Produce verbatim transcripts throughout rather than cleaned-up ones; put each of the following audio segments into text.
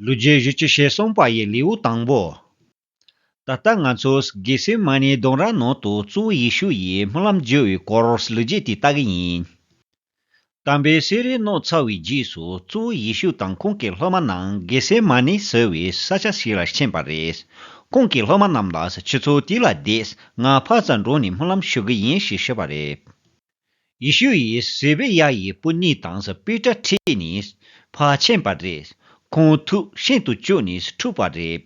ལོ་རྒྱུས་བཞི་བཅུ་ཞེ་གསུམ་པ་ཡི་ལེའུ་དང་པོ། ད་ལྟ་ང་ཚོས་གེ་སེ་མ་ནེ་ལྡུམ་ར་ནང་དུ་གཙོ་བོ་ཡེ་ཤུ་ཡིས་སྨོན་ལམ་བརྗོད་པའི་སྐོར་ལོ་རྒྱུས་དེ་ལྟ་གི་ཡིན། དམ་པའི་གསེར་རིའི་ནང་ཚར་བའི་རྗེས་སུ་གཙོ་བོ་ཡེ་ཤུ་དང་ཁོང་གི་སློབ་མ་རྣམས་གེ་སེ་མ་ནེ་ཟེར་བའི་ས་ཆ་ཞིག་ལ་ཕྱིན་པ་རེད། ཁོང་གི་སློབ་མ་རྣམས་ལ་ཁྱེད་ཚོ་དེ་ལ་བསྡད། ང་ཕར་ཙམ་འགྲོ་ནས་སྨོན་ལམ་ཞུ་གི་ཡིན་ཞེས་ཞུས་པ་རེད། ཡེ་ཤུ་ཡིས་ཟེ་བེ་ཡ་ཡི་བུ་གཉིས་དང་པེ་ཏྲ་ཁྲིད་ནས་ཕར་ཕྱིན་པ་རེད། ཁོང་ཐུགས་ཤིན་ཏུ་སྐྱོ་ནས་འཁྲུགས་པ་རེད།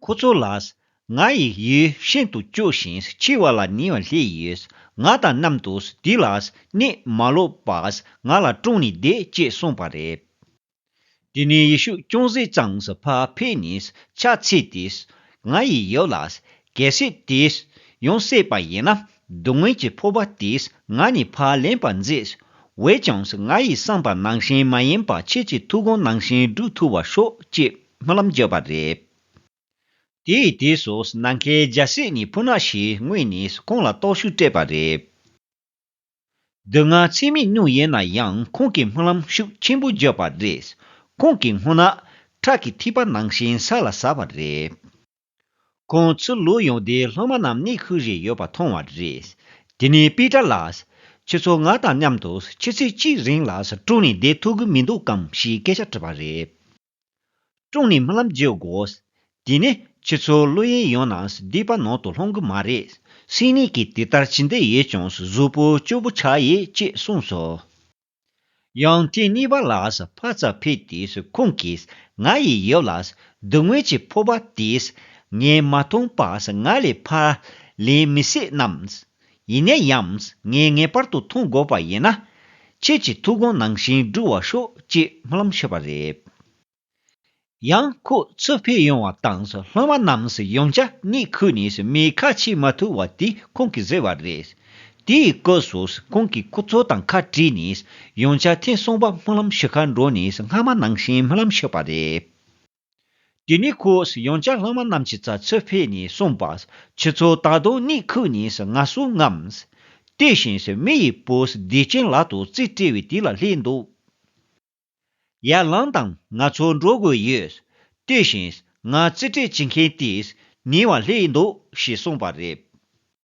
ཁོ་ཚོ་ལ། ང་ཡི་ཡུལ་ཤིན་ཏུ་སྐྱོ་ཞིང་འཆི་བ་ལ་ཉེ་བར་སླེབས་ཡོད། ང་དང་མཉམ་དུ་དེ་ལ་གནས་མ་ལོག་པར་ང་ལ་དྲངས་ནས་བསྡད་ཅེས་གསུངས་པ་རེད། དེ་ནས་ཡེ་ཤུ་ཅུང་ཟད་ཙམ་ཕར་ཕེབས་ནས་ཕྱག་འཚལ་ཏེ། ང་ཡི་ཡབ་ལགས། གལ་སྲིད་དེ་ཡང་སྲིད་པ་ཡིན་ན། སྡུག་བསྔལ་གྱི་ཕོར་པ་དེ་ང་ནས་ཕར་ལེན་པར་མཛད། འོན་ཀྱང་ང་ཡིས་བསམ་པ་ནང་བཞིན་མ་ཡིན་པར་ཁྱེད་ཀྱི་ཐུགས་དགོངས་ནང་བཞིན་སྒྲུབ་ཐུབ་པར་ཤོག་ཅེས་སྨོན་ལམ་བརྒྱབ་པ་རེད། དེའི་དུས་སུ་ནམ་མཁའི་རྒྱལ་སྲིད་ནས་ཕོ་ཉ་ཞིག་མངོན་ནས་ཁོང་ལ་སྟོབས་ཤུགས་སྤྲད་པ་རེད། སྡུག་བསྔལ་ཚད་མེད་མྱོང་ཡོད་ན་ཡང་ཁོང་གིས་སྨོན་ལམ་ཤུགས་ཆེན་པོ་བརྒྱབ་པ་རེད། ཁོང་གི་སྔུན་ནག་ཁྲག་གི་ཐིགས་པ་ནང་བཞིན་ས་ལ་ཟགས་པ་རེད། ཁོང་ཚུར་ལོག་ཡོང་སྟེ་སློབ་མ་རྣམས་གནས་ཁུག་རེ་ཡོད་པ་མཐོང་བ་རེད། དེ་ནས་པེ་ཏྲ་ལ། ཁྱེད་ཚོ་ང་དང་མཉམ་དུ་ཆུ་ཚོད་གཅིག་རིང་ལ་གྲོངས་ནས་བསྡད་ཐུབ་ཀྱི་མི་འདུག་གམ་ཞེས་སྐད་ཆ་དྲིས་པ་རེད། དྲང་ནས་སྨོན་ལམ་བརྗོད་དགོས། དེ་ནས་ཁྱེད་ཚོ་ལོག་ཡས་ཡོང་ན་སྡིག་པ་ནང་དུ་ལྷུང་གི་མ་རེད། སེམས་ནད་ཀྱིས་དེ་ལྟར་ཇི་འདྲ་ཡོད་ཀྱང་གཟུགས་པོ་སྐྱོ་པོ་ཆགས་ཡོད་ཅེས་གསུངས་སོ། ཡང་ཐེངས་གཉིས་པ་ལ་ཕར་ཙམ་ཕེབས་ཏེ་ཁོང་གིས་ང་ཡི་ཡབ་ལགས། སྡུག་བསྔལ་གྱི་ཕོར་པ་དེ་ངས་མ་འཐུང་བར་ང་ལས་ཕར་ལེན་མི་སྲིད་ནམ། ཡིན་ན་ཡང་ངས་ངེས་པར་དུ་འཐུང་དགོས་པ་ཡིན་ན། ཁྱེད་ཀྱི་ཐུགས་དགོངས་ནང་བཞིན་སྒྲུབ་པར་ཤོག་ཅེས་སྨོན་ལམ་ཞུས་པ་རེད། ཡང་ཁོ་ཚུར་ཕེབས་ཡོང་བ་དང་སློབ་མ་རྣམས་ཡང་བསྐྱར་གནས་ཁུག་ནས་མིས་ཁ་ཕྱེ་མ་ཐུབ་པ་དེ་ཁོང་གིས་བཟོས་པ་རེད། དེའི་སྐབས་སུ་ཁོང་གིས་ཁོ་ཚོ་དང་ཁ་བྲལ་ནས་ཡང་བསྐྱར་ཐེངས་གསུམ་པ་སྨོན་ལམ་ཞུ་གར་འགྲོ་ནས་སྔ་མ་ནང་བཞིན་སྨོན་ལམ་ཞུས་པ་རེད། དེ་ནས་ཁོས་ཡང་བསྐྱར་སློབ་མ་རྣམས་ཀྱི་རྩར་ཚུར་ཕེབས་ནས་གསུངས་པ། ཁྱེད་ཚོ་ད་དུང་གནས་ཁུག་ནས་ངལ་གསོ་ངམ། དེ་བཞིན་མི་ཡི་བུ་བདེ་ཅན་ལག་ཏུ་རྩིས་སྤྲད་པའི་དུས་ལ་སླེབས་འདུག་ཡར་ལངས་དང་ང་ཚོ་འགྲོ་དགོས་ཡོད། དེ་བཞིན་ང་རྩིས་སྤྲད་བྱེད་མཁན་དེས་ཉེ་བར་སླེབས་འདུག་ཞེས་གསུངས་པ་རེད།